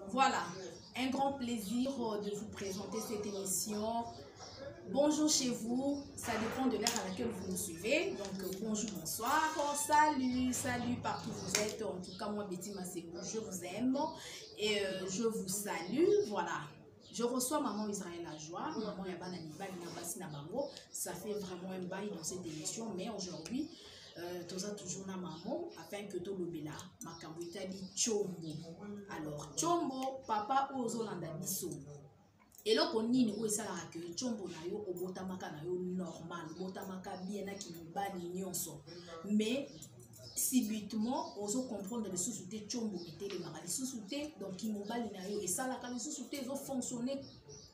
Voilà, un grand plaisir de vous présenter cette émission. Bonjour chez vous, ça dépend de l'heure à laquelle vous nous suivez. Donc bonjour, bonsoir, salut, salut partout où vous êtes. En tout cas, moi, Betty Maseko, je vous aime et je vous salue. Voilà. Je reçois maman Israël la joie, maman ya bana mibali na basi na bango. Ça fait vraiment un bail dans cette émission, mais aujourd'hui, toza toujours na maman afin que tolobela makambo etali tshombo. Alors tshombo, papa oyo ozolanda biso, eloko nini oyo esalaka ke tshombo na yo obotamaka na yo normal, obotamaka bien na kimobali nyonso, mais subitement ozo comprendre lisusu te, tshombo etelemaka lisusu te, donc kimobali na yo esalaka lisusu te, ezofonctionne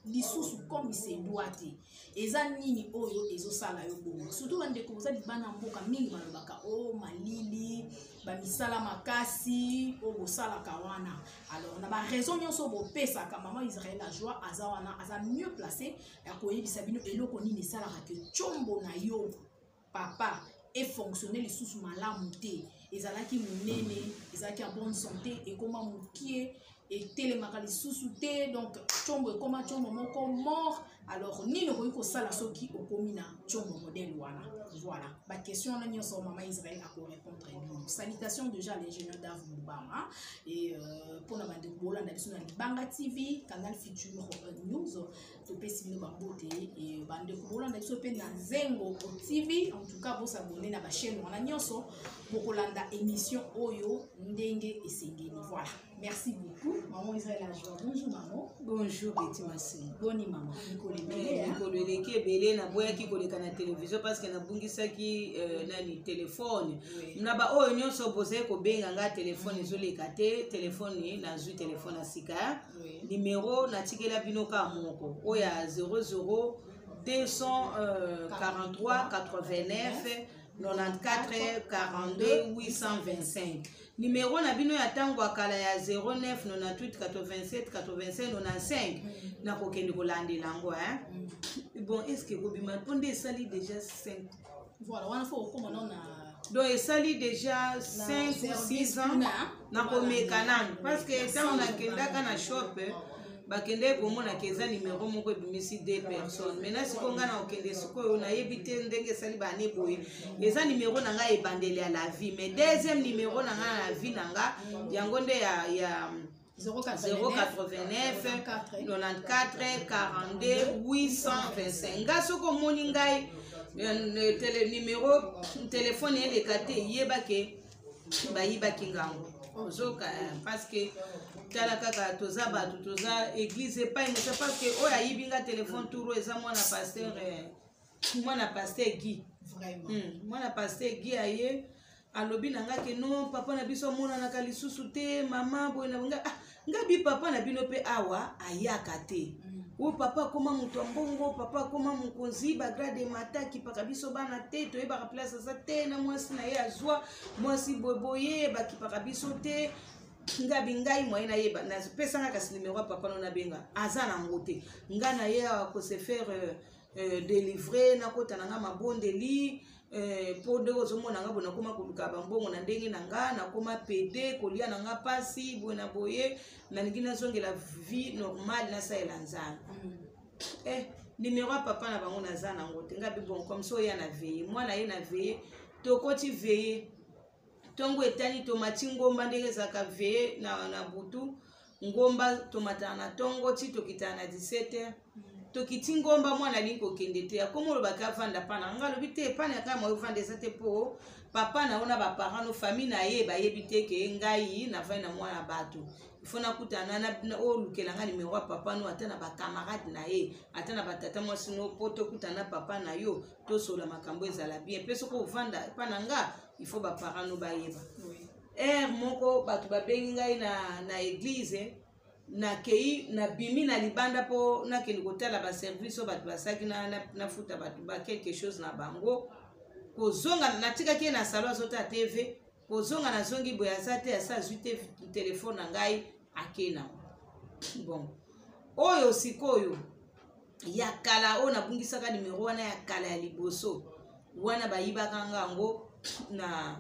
lisusu comme se doit te? Eza nini oyo ezosala yo bongo? Surtout bandeko boza libanda mboka, mingi balobaka o malili, bamisala makasi oyo bosalaka wana. Alors na baraison nyonso bopesaka, mama Israel la joie aza wana, aza mieux placé ya koyebisa bino eloko nini esalaka ke tshombo na yo, papa, efonctionne lisusu malamu te. Ezalaki monene, ezalaki ya bonne santé, ekóma mokie, etelemaka lisusu te, donc tshombo ekóma tshombo moko mort. Alors nini okoki kosala soki okomi na tshombo modèle wana? Voilà baquestion wana nyonso, mama Israel akorépondre bino. Salutation déjà à l'ingénieur Dave Mubama et mpona bandeko bolanda biso na Libanga TV, Canal Future News, topesi bino bambote. E bandeko bolanda biso mpe na Nzengo TV. En tout cas, bosabonner na bachaîne wana nyonso, bokolanda émission oyo ndenge esengeli. Voilà, merci beaucoup, maman Israel la joie. Bonjour maman. Bonjour Betty Masini. Boni mama, mikolo ebele. Mikolo eleki ebele. Naboyaki koleka na télévision parce que nabungisaki nani, telefone. Na baoyo nyonso bozali kobenga nga, telefone ezoleka te. Telefone, nazwi telefone ya sika. Numéro natikela bino ka moko oyo ya 00 243 89 94 42 825. Numéro na bino ya ntango ya kala ya 09 98 87 85 95, nakokende kolandela yango. Bon, est ce que ekobima mpo nde esali déjà 5? Voilà, wana faut okóma nano na Donc esali déjà 5 ou 6 ans. Nakomeka nanu parce que ntango nakendaka na shop, bakendeki komonaka eza numero moko ebimisi deux personnes. Maintenant sikoyo ngai na kokende sikoyo, nayebi te ndenge esali bane boye. Eza numero na ngai ebandeli ya la vie, mais deuxième numéro na ngai na la vie na nga, yango nde ya 089 94 42 825. Nga soki omoni ngai tele numéro telefone eleka te, yeba ke bayibaki ngango. Ozoka, parce que tala kaka, toza bato, toza église epai mosa, parce que oyo ayibi nga telefone turo eza mwana pasteur, mwana pasteur Guy. Mwana pasteur Guy aye, alobi na nga ke non, papa na biso amonanaka lisusu te, mama boye na nga. Ah, nga bi papa na bino mpe awa ayaka te. Oyo papa akóma moto ya mbongo, papa akóma mokonzi, bagrade emata, akipaka biso bana te, toyebaka place aza te na mwasi na ye, azwa mwasi boyeboye, bakipaka biso te. Ngabi ngai moye nayeba, napesanga kasi numero ya papa no, nabenga, aza nango te. Nga na ye awa kose faire délivrer, nakota na nga mabondeli mpo ndenge ozomona nga boye, nakóma koluka bambongo na ndenge na nga, nakóma pede kolia na nga mpasi boye na boye, nalingi nazongela vie normale, nasalela Nzambe. Numero ya papa na bango naza nango te. Nga bi bon, comme ça oya na veillée, mwana ye na veillée, tokoti veillée, ntongo etani, tomati ngomba ndenge ezalaka veillée na butu. Ngomba tomataka na ntongo ti tokitaka na 17 heures. Tokiti ngomba, mwana alingi kokende te, akómi olobaki avanda pa na nga. Alobi te, epai na kaka moyo ovanda eza te, mpo papa na yo na baparent no, famille na ye bayebi te ke ngai navandi na mwana bato. Ifo nakutana olukela nga numero ya papa no, ata na bacamarade na ye, ata na batata mwasi no, mpo tokutana na papa na yo, tosola makambo ezala bien. Mpe soki ovanda epa na nga, il faut baparent no bayeba. Heure moko bato babengi ngai na église, nakei, nabimi na libanda mpo nakende kotala baservice oyo bato basalaki, nafuta bato ba quelque chose na bango. Kozonga, natikaki ye na salon azotala TV. Kozonga, nazongi boye, aza te, asa azwi te telefone na ngai, ake nango. Bon, oyo sikoyo ya kala oyo nabungisaka numero wana ya kala ya liboso wana, bayibaka nga yango na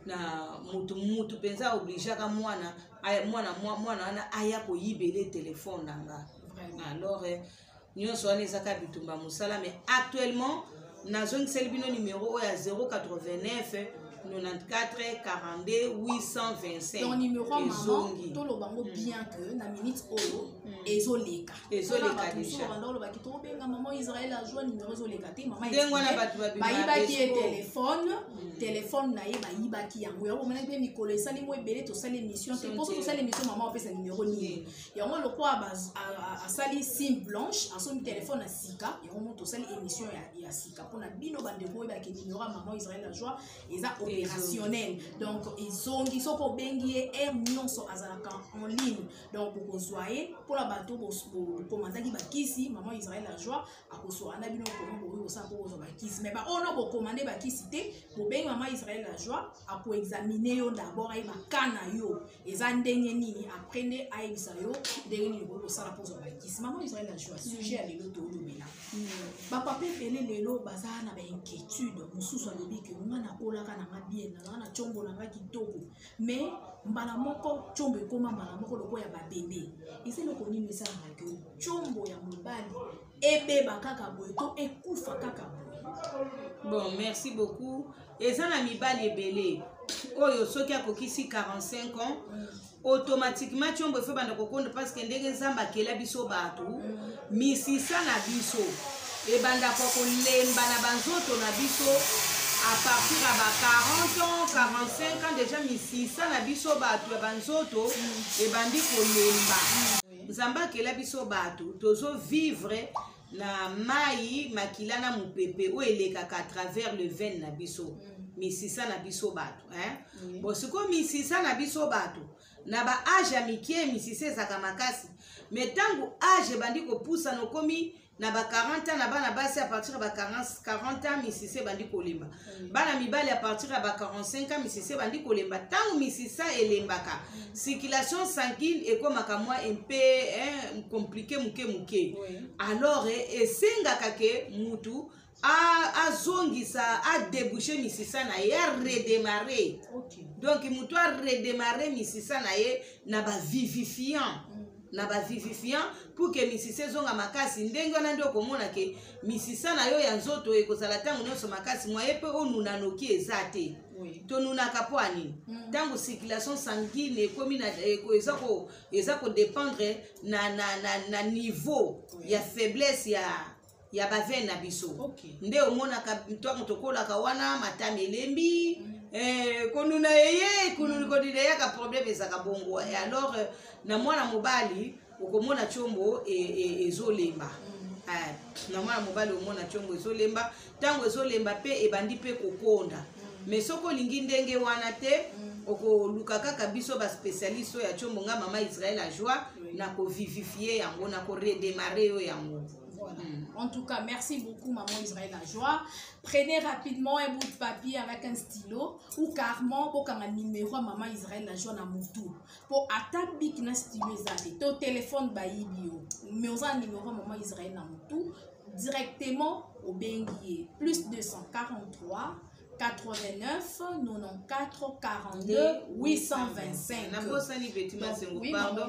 Na mutu mutu mpenza obligeaka mwana mwana mwana wana aya koyibele telefone na nga. Alors eh, nyonso wana eza kaka bitumba mosala. Mais actuellement nazongiseli bino numero oyo ya 089 94 42 825. Donc numéro ya mama, toloba yango bien que na minute oyo ezoleka. Ezoleka déjà. Banda olobaki tobenga mama Israel azwa numéro, ezoleka te. Mama, ndenge wana bato bayibaki ye telefone na ye, bayibaki yango. Yango omonaki mpe mikolo esali mo ebele tosali émission te. Mposo tosali émission, mama opesa numéro nini? Yango lokola asali sim blanche, asombi telefone na sika, yango mo tosali émission ya sika mpona bino bandeko oyebaki numéro ya mama Israel la Joie eza opérationnel. Donc ezongi, soki obengi ye, heure nyonso azalaka en ligne. Donc bokozwa ye. Mpona bato bokomandaki bakisi, mama Israel la Joie akozwa na bino koma bokoki kosala mpo kozwa bakisi. Mais baoyo no bokomande bakisi te, bobengi mama Israel la Joie, akoexamine yo d'abord, ayeba ka na yo eza ndenge nini, après nde ayebisa yo ndenge nini okoki kosala mpo ozwa bakisi. Mama Israel la Joie, sujet ya lelo toolobela, bapapa ebele lelo baza na bainquiétude. Mosusu alobi ke nga nakolaka na nga bien, nazala na tiombo na nga kitoko, mais mbala moko tiombo ekóma mbala moko lokola ya babebe. Eza eloko nini esalaka ke tiombo ya mobali ebeba kaka boye to ekufa kaka boye? Bon, merci beaucoup. Eza na mibali ebele oyo soki akokisi 45 ans, automatiquement tiombo efo banda kokonda, parce que ndenge Nzambe akela biso bato, misisa na biso ebandaka kolemba na banzoto na biso à partir ya ba 40 ans, 45 ans. Déjà misisa na biso bato ya banzoto ebandi kolemba. Nzambe akela biso bato, tozovivre na mai, makila na mopepe oyo elekaka à travers le veine na biso, misisa na biso bato, hein? Bon, sikoyo misisa na biso bato na baage ya mike, misisa ezalaka makasi. Mais ntango age ebandi kopusana, okomi na ba 40 ans, na bana basi à partir ya ba 40 ans, misisa ebandi kolemba. Bana mibali, à partir ya ba 45 ans, misisa ebandi kolemba. Ntango misisa elembaka, circulation sanguine ekomaka mwa un peu, hein, compliqué moke moke. Alors esengaka ke mutu azongisa, adébouche misisa na ye, aredémarre. Donc mutu aredémarre misisa na ye na bavivifiant, na bavivifiant, pour ke misisa ezonga makasi. Ndenge wana nde okomona ke misisa na yo ya nzoto ekozala ntango nyonso makasi. Mwaye mpe onuna noki eza te. Tonunaka mpo anini? Ntango circulation sanguine ekomi na eza kodépendre na niveau ya faiblesse ya baveine na biso. Nde omonaka ntango tokolaka wana, matama elembi, konuna eye konuna eyaka, problème ezalaka bongo. Et alors na mwana mobali okomona tiombo ezolemba. Na mwana mobali omona tiombo ezolemba. Ntango ezolemba mpe ebandi mpe kokonda. Mais soki olingi ndenge wana te, okoluka kaka biso baspécialiste oyo ya tiombo, nga mama Israel la Joie, na kovivifie yango, na koredémarre yo yango. Voilà. En tout cas, merci beaucoup, Maman Israël la Joie. Prenez rapidement un bout de papier avec un stylo ou carrément pour un numéro à Maman Israël la Joie na mutu. Pour ata bic na stylo eza te, to téléphone bayibi yo. Mais on a un numéro à Maman Israël na mutu directement obengi ye +243 89 94 42 825. Nabosani beti Masengo. Pardon,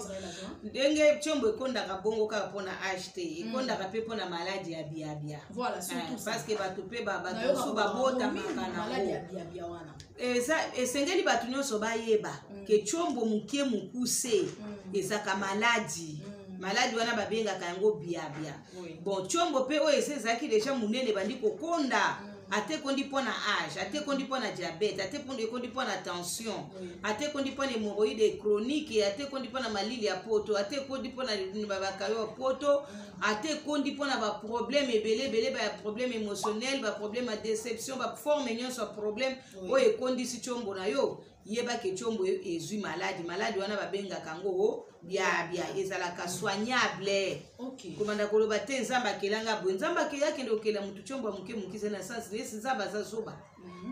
ndenge tiombo ekondaka bongo kaka mpona age te, ekondaka mpe mpona maladi ya biabia. Voilà, surtout. Parce que bato mpe, bato mosusu babotamaka nango. Eza esengeli bato nyonso bayeba ke tiombo moke mokuse ezaka maladi. Maladi wana babengaka yango biabia. Bon, tiombo mpe oyo esi ezalaki déjà monene, ebandi kokonda, ate ekondi mpo na age, ate ekondi mpo na diabète, ate ekondi mpo na tension, ate ekondi mpo na hémorroïde chronique, ate ekondi mpo na malili ya poto, ate ekondi mpo na bakayo ya poto, ate ekondi mpo na baproblème ebele ebele, baproblème émotionnel, baproblème ya déception, baforme nyonso ya problème oyo ekondisi tiombo na yo, yebaki tiombo ezwi maladi. Maladi wana babengaka yango biabia, ezalaka soignable. Kobanda koloba te Nzambe akelanga boye. Nzambe akende kokela motu tiombo ya moke moke eza na sens nesi Nzambe aza zoba?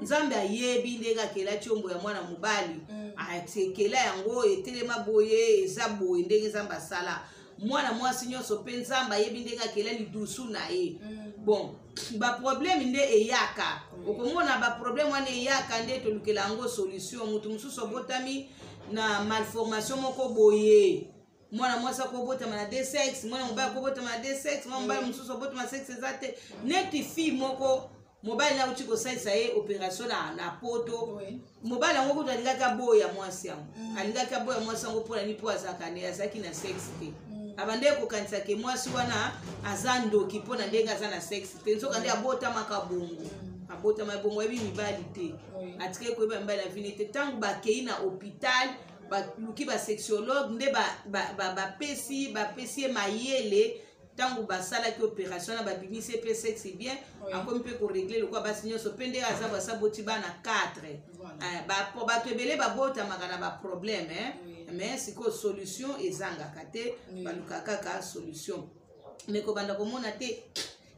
Nzambe ayebi ndenge akela tiombo ya mwana mobali, akela yango etelema boye, eza boye ndenge Nzambe asala. Mwana mwasi nyonso mpe Nzambe ayebi ndenge akela lidusu na ye. Bon, baproblème nde eyaka. Okomona baproblème wana eyaka nde tolukela yango solution. Moto mosusu abotami na malformation moko boye, mwana mwasi akobotama na deux sexe, mwana mobali akobotama na deux sexe, mwana mobali mosusu abotama sexe eza te. Neti fille moko, mobali nauti kosalisa ye opération na Poto. Mobali yango kutu alingaki aboya mwasi yango. Alingaki aboya mwasi yango mpona nini? Mpo azalaka ne azalaki na sexe te. Abandaki kokanisa ke mwasi wana aza ndoki mpona ndenge aza na sexe te, nzoka nde abotamaka bongo. Abotama bongo, ayebi mibali te. Atikaki koyeba mibali na vini te. Ntango bakei na hôpital, baluki basexologue nde bapesi ye mayele. Ntango basalaki opération wana, babimisi ye mpe sexe bien. Akomi mpe korégler lokola basi nyonso, mpe nde aza basa boti bana 4. Bato ebele babotamaka na baproblème, eh? Mais sikoyo solution ezangaka te. Baluka kaka solution, mais kobanda komona te: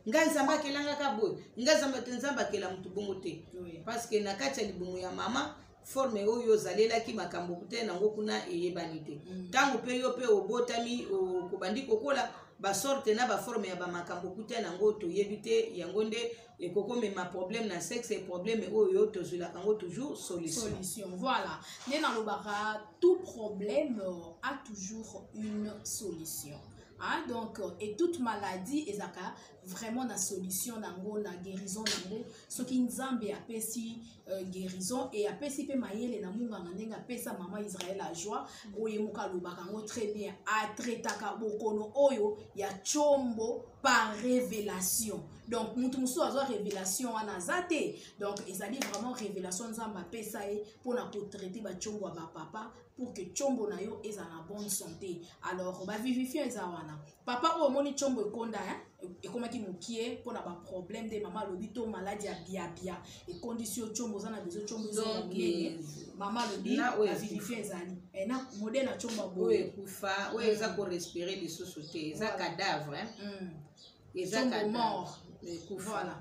ngai Nzambe akelangaka boye, ngai Nzambe te. Nzambe akela motu bongo te. Parce que na kati ya libumu ya mama, forme oyo ozalelaki, makambo te nango kuna eyebani te. Ntango mpe yo mpe obotami, okobandi kokola, basorte na baforme ya bamakambo kuta nango toyebi te. Yango nde ekokomema problème na sexe, problème oyo tozwilaka yango toujours solution. Solution, voilà. Nde nalobaka, tout problème a toujours une solution, hein? Donc, et toute maladie ezalaka vraiment na solution nango, na guérison nango. Soki Nzambe apesi guérison e apesi mpe mayele na munganga, ndenge apesa mama Israel Ajoie oyo, ye moko alobaka yango très bien, atraitaka bokono oyo ya tshombo par révélation. Donc mutu mosusu azwa révélation wana aza te. Donc ezali vraiment révélation Nzambe apesa ye mpona kotraiter batshombo ya bapapa, pour que tshombo na yo ezala na bonne santé. Alors bavivifiant eza wana. Papa oyo omoni tshombo ekonda, hein? Ekomaki mokie mpona baproblème nde mama alobi, to maladi ya biabia ekondisi yo tshombo, oza na besoin tshombo ezonga Donc, monene. Mama alobi na oyo bavivifiant ezali. Na modèle ya tshombo ya oyo boye ekufa, oyo eza korespirer lisusu te, eza cadavre, hein? Eza Tshombo cadavre. mort. Ekufa. Voilà,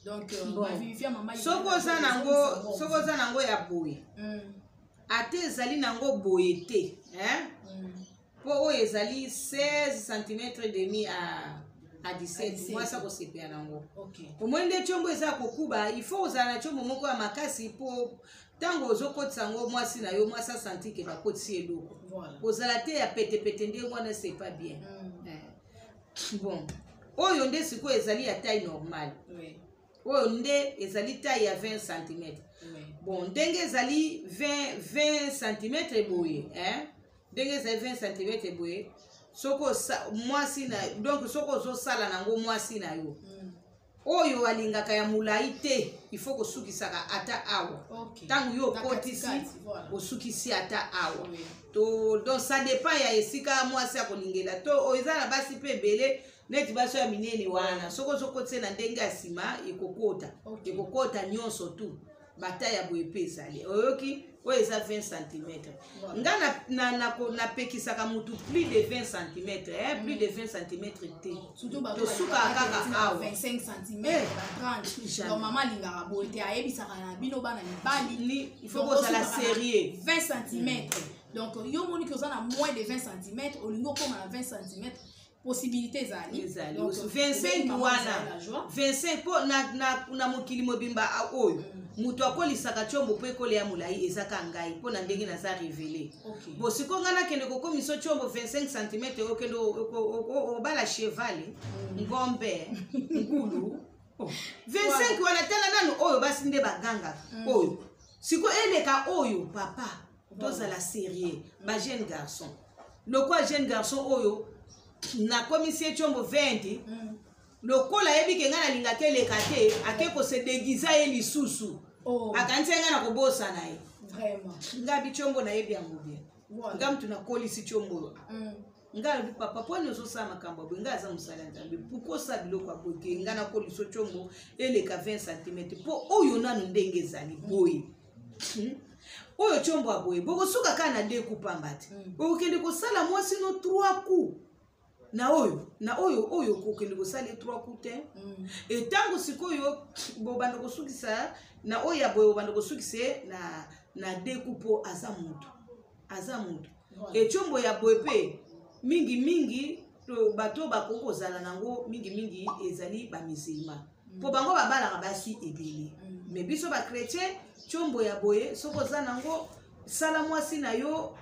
donc Bon. bavivifiant mama Soki oza nango, soki oza nango ya boye, ate ezali nango boye te, hein? Mpo oyo ezali 16 cm demi à 17. 17. Mwasi akosepela nango. Omoi nde tiombo eza kokuba, il faut ozala na tiombo moko ya makasi, mpo ntango ozokotisa yango mwasi na yo, mwasi asanti ke bakotisi eloko. Kozala te ya petepete ndenge wana, c'est pas bien. Eh. Bon, oyo nde sikoyo ezali ya taille normale. Oyo nde ezali taille ya 20 cm. Bon, ndenge ezali 20 cm boye, hein? Ndenge ezali 20 cm boye, soki mwasi na, donc soki ozosala nango mwasi na yo oyo alingaka ya molai te, il faut kosukisaka ata awa. Ntango yo Na okotisi, katikati, voilà. osukisi ata awa. To donc ça dépend ya esika mwasi akolingela. To oyo eza na basi mpe ebele, neti basi oyo ya minene wana, soki ozokotisa na ndenge ya nsima, ekokota. Ekokota nyonso tu. Bata ya boye mpe ezali, oyoki, oyo eza 20 cm. Nga napekisaka mutu plus de 20 cm, eh, plus de 20 cm te. Surtout bato Tosukaka balingaka kaka na awa. 25 cm, Eh, ba 30. Jamais. Donc mama alingaka boye te, ayebisaka na bino bana mibali. Il faut Donc, kozala osukaka na sérieux. 20 cm. Donc yo moni oza na moins de 20 cm, olingi okóma na 20 cm, possibilité ezali. Ezali. Donc, 25 mama wana. Israël Ajoie. 25, mpo na mokili mobimba oyo moto akolisaka tiombo mpo ekole ya molai eza ka ngai, mpo na ndenge naza révélé. Bon, sikoyo ngai nakende kokomisa tiombo 25 cm, okende obala cheval, ngombe, ngulu. Oh. 25 wana, tala nanu oyo basi nde bagangaka. Oyo sikoyo eleka oyo, papa, tozala sérieux. Bajeune garçon, lokwa jeune garçon oyo nakomisi ye tiombo 20, lokola ayebi ke ngai nalingaki eleka te, ake kose déguiser ye lisusu. Akanisi ye ngai na kobosana ye. Ngai bi tiombo nayebi yango bien. Ngai mutu nakolisi tiombo oyo. Ngai alobi: "Papa, mponi ozosala makambo ya boye?" Ngai aza mosala ya Nzambe. Pourquoi osala biloko ya boye ke ngai nakolisa tiombo eleka 20 cm? Mpo oyo nanu ndenge ezali boye. Oyo tiombo ya boye, bokosuka kaka na deux coups pamba te. Okokende kosala mwasi no 3 coups na oyo, na oyo, oyo okokende kosala ye 3 coups te. Etango sikoyo bobanda kosukisa na oyo ya boye, bobanda kosukisa ye na deux coups, mpo aza motu, aza motu. Etiombo ya boye mpe mingimingi, to bato bakoki kozala nango mingimingi ezali bamusulman, mpo bango babalaka basi ebele. Mais biso bachrétien, tiombo ya boye, soki oza nango, sala mwasi na yo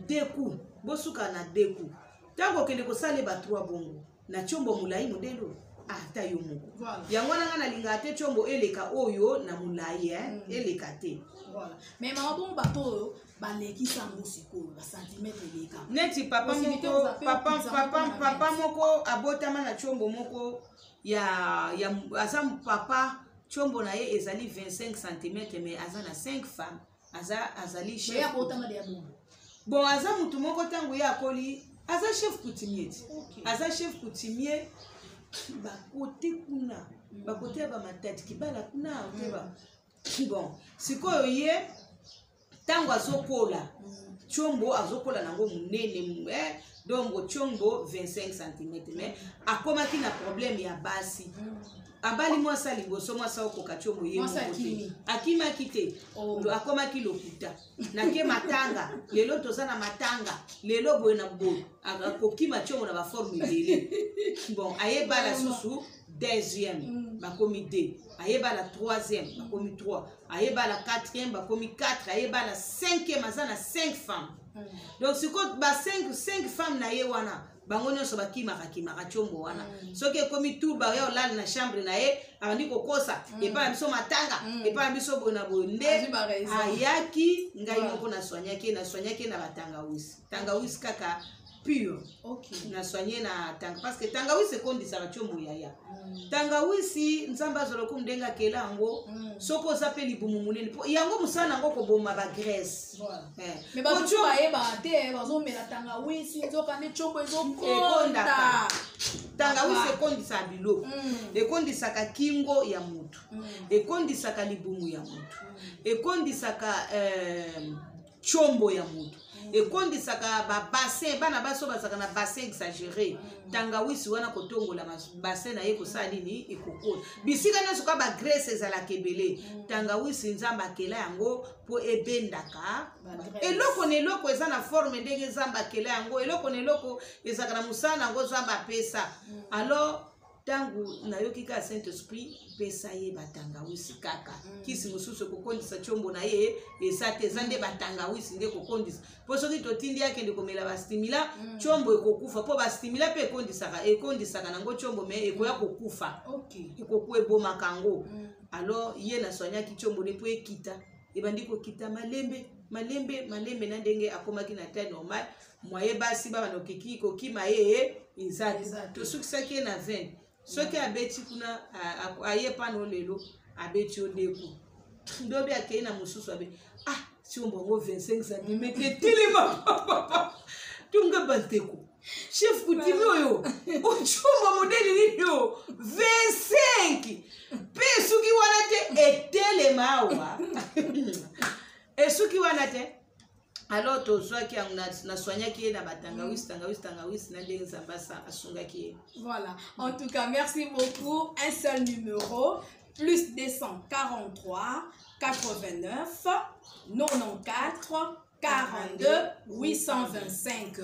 deku, bosuka na deku. Ntango okende kosala ye batroi bongo na tiombo molai modelo, ata yo moko. Yango wana nga nalingaka te tiombo eleka oyo na molai, eleka te. Voilà. Mais mama, bongo bato oyo balekisa yango sikoyo, bacentimètre eleka? Neti papa moko, papa moko abotama na tiombo moko ya aza papa, tiombo na ye ezali 25 cm, mais aza na 5 femmes, aza azali chef. Bon, aza mutu moko, ntango ye akoli, aza chef coutumier ti. Aza chef coutumier bakote kuna, bakote ya bamatadi kibala kuna oteba. Bon, sikoyo ye ntango azokola, tiombo azokola nango monene, donc tiombo 25 cm, mais akomaki na problème ya basi. Abali mwasi ya liboso, mwasi aokoka tiombo ye moko te, akimaki te. Akomaki lokuta, nake matanga lelo, toza na matanga lelo, boye na boye, akokima tiombo na baforme ebele. Bon, ayebala susu deuxième, bakomi 2. Ayebala troisième, bakomi 3. Ayebala quatrième, bakomi 4. Ayebala cinquième, aza na 5 femmes. Donc sikoyo ba 5 femmes na ye wana, bango nyonso bakimaka kimaka tiombo wana. Soki ekomi tour baya olala na chambre na ye, abandi kokosa: epai na biso matanga, epai na biso boye na boye. Nde ayaki ngai moko nasoignaki ye, nasoignaki ye na batangawisi, tangawisi kaka pure. Nasoigne na tanga, parce que tangawisi ekondisaka tiombo, yaya. Tangawisi, Nzambe azala lokumu ndenge akela yango. Soki oza mpe libumu monene, po yango mosala nango koboma bagraisse. Mais bato bayebaka te, bazomela tangawisi, nzoka nde tiombo ezokonda. Tangawisi ekondisaka biloko, ekondisaka kingo ya motu, ekondisaka libumu ya motu, ekondisaka tiombo ya motu, ekondisaka babassin. Bana basi oyo bazalaka na bassin exagéré, tangawisi wana kotongola bassin na ye, kosala nini, ekokota bisika nyonso ka bagraisse ezalaka ebele. Tangawisi, Nzambe akela yango mpo ebendaka eloko na eloko eza na forme. Ndenge Nzambe akela yango, eloko na eloko ezalaka na mosala na yango Nzambe apesa. Alors ntango nayoki kaka Saint Esprit pesa ye batangawisi kaka, kisi mosusu ekokondisa tiombo na ye eza te, eza nde batangawisi nde ekokondisa. Mpo soki totindi akende komela bastimula, tiombo ekokufa, mpo bastimula mpe ekondisaka, ekondisaka nango tiombo, mais ekoya kokufa, ebomaka yango. Alors ye nasoignaki tiombo ne mpo ekita, ebandi kokita malembe malembe malembe, na ndenge akomaki na taille normale. Moye basi babanda okeki kokima ye eza te. Tosukisaki ye na 20. Soki abeti kuna, aye pano lelo, abeti yo ndeko, ndobi akei na mosusu, abe ah, tiombo yango 25 cm etelema. Tunga bandeko, chef coutumier oyo otiomba modele nini oyo 25 mpe esuki wana te, etelema awa, esuki wana te. Alors tozwaki yango, nasoignaki ye na batangawisi, tangawisi, tangawisi, na ndenge Nzambe asungaki ye. Voilà, en tout cas merci beaucoup. Un seul numéro: plus 243 89 94 42 825,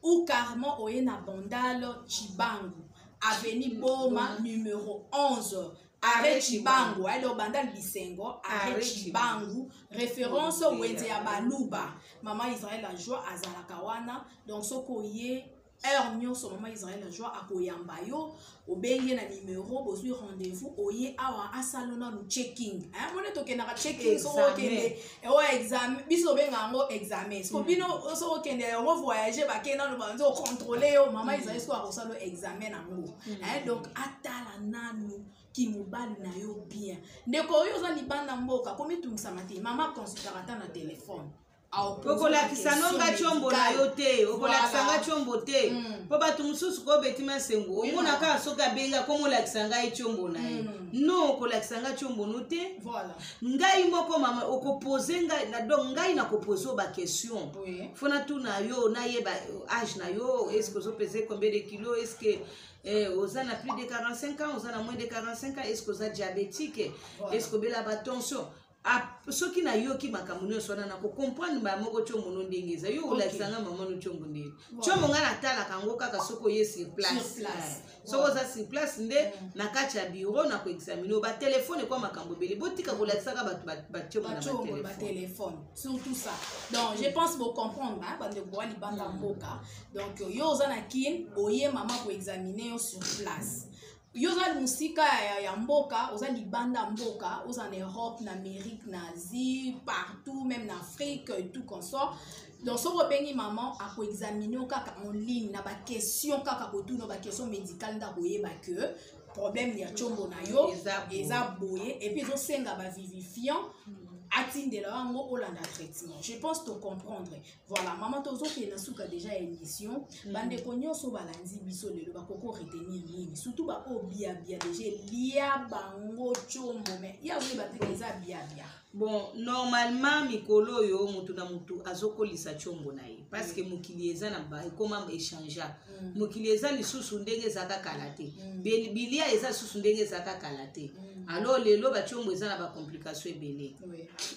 ou carrément oye na Bandal, Chibangu, avenue Boma numéro 11, arrêt Chibangu. Alors Bandal Bisengo, arrêt Chibangu, référence wenze ya Baluba. Mama Israel la Joie azalaka wana. Donc soki oye heure nyonso, Mama Israel la Joie akoyamba yo. Obenge na numéro, bozwi rendez-vous, oye awa, asala nanu checking. Mone tokendaka checking, soki okende oyo examen, biso tobenga yango examen. Siko bino soki okende yango voyage, bakende nanu banzi ocontrôle yo. Mama Israel soki akosala examen nango, donc atala nanu kimobali na yo bien. Ndeko oyo oza libanda mboka, komitungisama te, mama consultaka ata na telefone. Okolakisa nonga tiombo na yo te, okolakisa nga tiombo te, mpo bato mosusu kobeti masengo, omona kaka soki abenga komolakisa ngai tiombo na ye. Non, okolakisa nga tiombo no te. Ngai moko mama okopose ngai, donc ngai nakopose yo baquestion. Fo natuna yo, nayeba age na yo, est ce que ozopese combien de kilo, est ce que oza na plus de 45 ans, oza na moins de 45 ans, est ce que oza diabétique, est ce que obela batension. Soki nayoki makambo nyonso wana, nakocomprendre mbala moko tiombo no ndenge eza. Yo olakisa nga mama no tiombo ndenge tiombo, ngai natalaka yango kaka soki oye sur place. Soki oza sur place nde na kati ya bureau na koexaminer. Batelefone ekwa makambo ebele, botika kolakisaka bato batiombo na batelefone, surtout ça. Donc je pense bocomprendre, bandeko bowa libanda mboka. Donc yo oza na Kine, oye mama koexaminer yo sur place. Yo oza mosika ya mboka, oza libanda mboka, oza na Europe, na Amérique, na Asie, partout, même na Afrique et tout consort. Donc soki obengi mama, akoexaminer yo kaka en ligne na baquestion, kaka kotuna baquestion médicale nde akoyeba que problème ya tiombo na yo eza boye, et puis ezosenga bavivifiant, atindela yango, olanda traitement. Je pense to comprendre. Voilà mama, tozokende na suka déjà ya émission. Bandeko nyonso balandi biso lelo bakoko retenir nini? Surtout baoyo biabia déjà elia bango tiombo, mais ya oyeba teke eza biabia. Bon, normalement mikolo oyo motu na motu azokolisa tiombo na ye, parce que mokili eza na ekoma échange. Mokili eza lisusu ndenge ezalaka kala te. Bilia eza lisusu ndenge ezalaka kala te. Alors lelo batiombo eza na bacomplication ebele.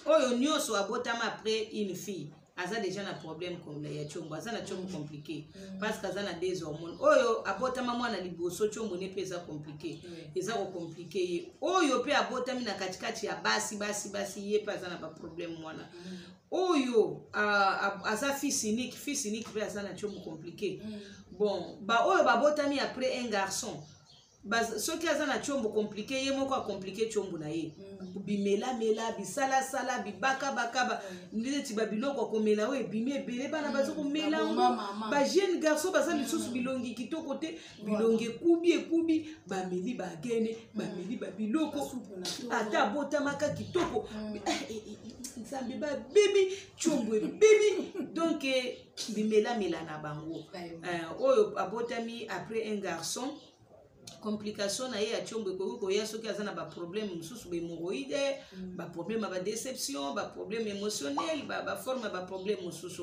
Oyo nyonso abotama après une fille aza déjà na problème ya tiombo, aza na tiombo compliqué, parce que aza na des hormones. Oyo abotama mwana liboso, tiombo ne mpe eza compliqué, eza kocompliquer ye. Oyo mpe abotami na katikati ya basi basi basi, ye mpe aza na baproblème wana. Oyo aza fils unique, fils unique mpe aza na tiombo compliqué. Bon, baoyo babotami après un garçon, soki aza na tiombo compliqué, ye moko acompliquer tiombo na ye. Bimelamela, bisalasala, bibakabakaba, neti babiloko ya komela oyo ebimi ebele, bana baza komela yango, bajeune garçon baza lisusu bilongi kitoko te, bilongi ekubi ekubi, bameli bagene, bameli babiloko. Ata abotamaka kitoko, Nzambe, babebi tiombo, ebebi. Donc bimelamela na bango. Oyo abotami après un garçon, complication na ye ya tiombo ekoki koya soki aza na baproblème mosusu, bahémorroïde, baproblème ya badéception, baproblème émotionnel, baforme ya baproblème mosusu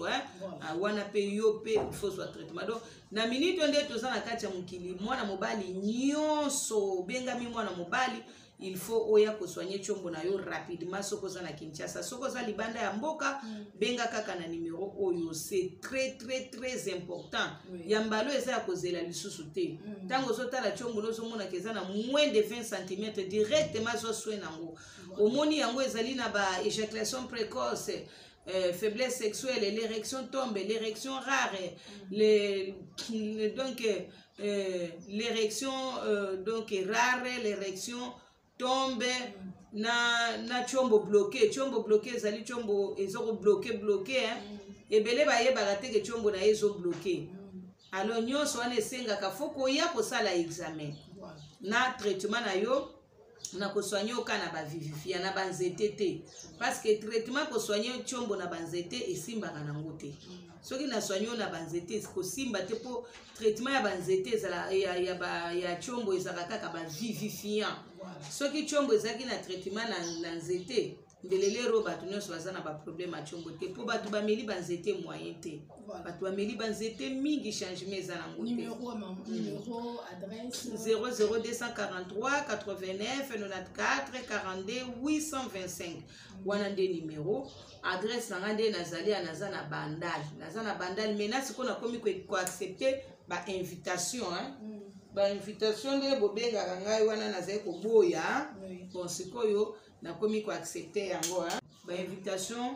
wana mpe yo mpe faut zwa traitement. Donc na minute oyo nde toza na kati ya mokili, mwana mobali nyonso obengami mwana mobali, il faut oya kosoigner tiombo na yo rapidement soki oza na Kinshasa. Soki oza libanda ya mboka, benga kaka na numéro oyo, c'est très très très important. Ya mbalo eza ya kozela lisusu te. Ntango ozotala tiombo, ozomonaka eza na moins de 20 cm, directement zwa soin nango. Omoni yango ezali na ba éjaculation précoce, faiblesse sexuelle, l'érection tombe, l'érection rare, donc l'érection donc rare, l'érection tombe na tiombo bloqué. Tiombo bloqué ezali tiombo ezokobloquer bloquer, hein? Ebele bayebaka te ke tiombo na ye ezobloquer. Alors nyonso wana esengaka faut koya kosala examen na traitement na yo na kosoigner oka na bavivifiant, na banzete te, parce que traitement kosoigner tiombo na banzete esimbaka nango te. Soki na soigner oyo na banzete, kosimba te, mpo traitement ya banzete ezala ya tiombo ezalaka kaka bavivifiant. Soki tiombo ezalaki na traitement na nzete, ndele lero bato nyonso baza na baproblème ya tiombo te, mpo bato bameli banzete moyen te. Bato bameli banzete mingi, changement eza nango te. 00243 89 94 42 825, wana nde numero. Adresse na nga nde nazali ya, naza na Bandal, naza na Bandal. Maintenant sikoyo nakomi koaccepter bainvitation, hein? Bainvitation nde bobengaka ngai wana, nazali koboya. Bon, sikoyo nakomi koaccepter yango, bainvitation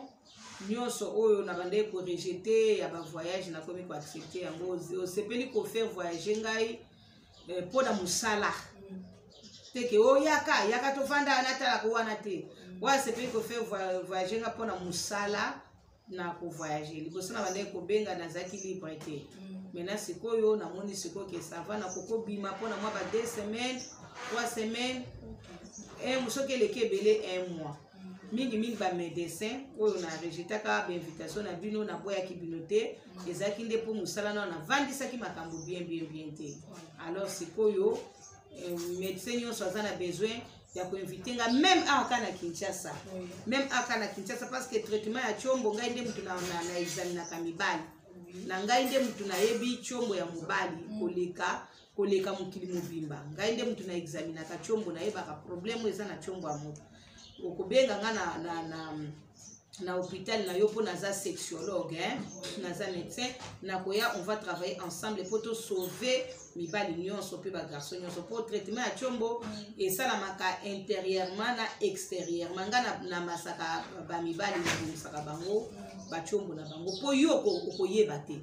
nyonso oyo na bandaki korejeter ya bavoyage, nakomi koaccepter yango. Osepeli kofaire voyage ngai mpo na mosala teke, oyaka yaka, tovanda, natalaka wana te. Oyo asepeli kofaire voyage nga mpo na mosala, na kovoyage. Liboso na bandaki kobenga, nazalaki libre te. Maintenant sikoyo namoni sikoyo ke ça va, nakokobima mpona mwa ba 2 semaines, 3 semaines, soki eleki ebele un mois. Mingimingi bamédecin oyo na rejetaka bainvitation na bino, naboyaki bino te, ezalaki nde mpo mosala nao navandisaki makambo bien bien bien te. Alors sikoyo médecin nyonso aza na besoin ya koinviter nga, même awa kaka na Kinshasa, même awa kaka na Kinshasa, parce que traitement ya tiombo, ngai nde mutu na examinaka mibali na ngai, nde mutu nayebi tiombo ya mobali koleka mokili mobimba. Ngai nde mutu na examinaka tiombo, nayebaka problème eza na tiombo ya moto. Okobenga nga na hôpital na yo, mpo naza sexologue, hein? Naza médecin. Nakoya, on va travailler ensemble mpo tosauve mibali nyonso mpe bagarçon nyonso, mpo traitement ya tiombo esalamaka intérieurement na extérieurement. Nga namasaka bamibali, nabongisaka bango batiombo na bango, mpo yo okoyeba te.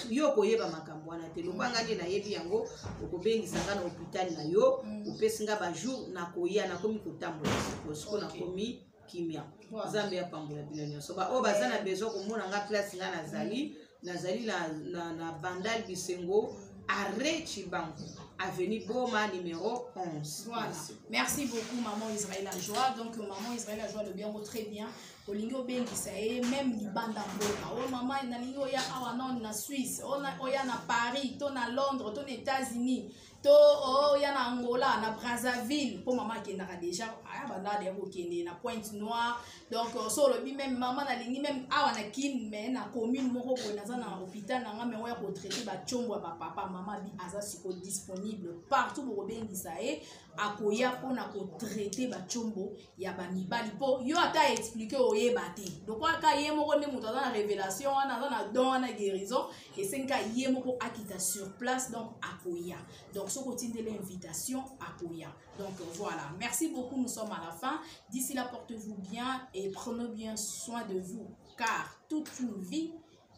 Yo okoyeba makambo wana te. Lokwa nga nde nayebi yango. Okobengisa nga na hôpital na yo, opesi nga bajour, nakoya. Nakomi kotambola sikoyo, sikoyo nakomi kimia. Nzambe apambola bino nyonso. Baoyo baza na besoin komona nga, place nga nazali, nazali na Bandal Bisengo, arrêt Chibangu, avenue Boma, numéro 11. Voilà. Merci beaucoup, maman Israël Joie. Donc maman Israël Joie, le bien, très bien. Olingi obengisa ye même libanda mboka: "Oyo mama, nalingi oya awa nano na Suisse, oya na Paris to na Londres to na États-Unis to oya na Angola, na Brazzaville", mpo mama akendaka déjà, aya banda deya kokende na Pointe Noire. Donc so olobi même: "Mama, nalingi même awa na Kine, mais na commune moko boye, naza na hôpital na nga, mais oya kotraite batiombo ya bapapa", mama bi aza siko disponible partout. Bokobengisa ye, akoya mpona kotraite batiombo ya bamibali, mpo yo ata explike oyeba te. Lokola ye moko nde moto aza na révélation wana, aza na don wana, guérison, esengi ka ye moko akita sur place. Donc akoya. Donc soki otindeli invitation, akoya. Donc voilà, merci beaucoup, nous sommes à la fin. D'ici là, portez-vous bien et prenez bien soin de vous, car toute une vie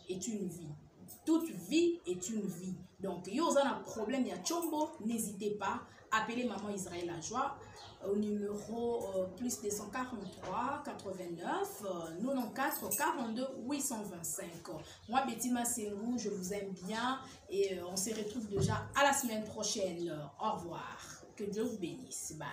est une vie, toute vie est une vie. Donc yo oza na problème ya tshombo, n'hésitez pas, appelez maman Israël La Joie au numéro plus 243 89 94 42 825. Moi, Betty Massengou, je vous aime bien et on se retrouve déjà à la semaine prochaine. Au revoir. Que Dieu vous bénisse. Bye.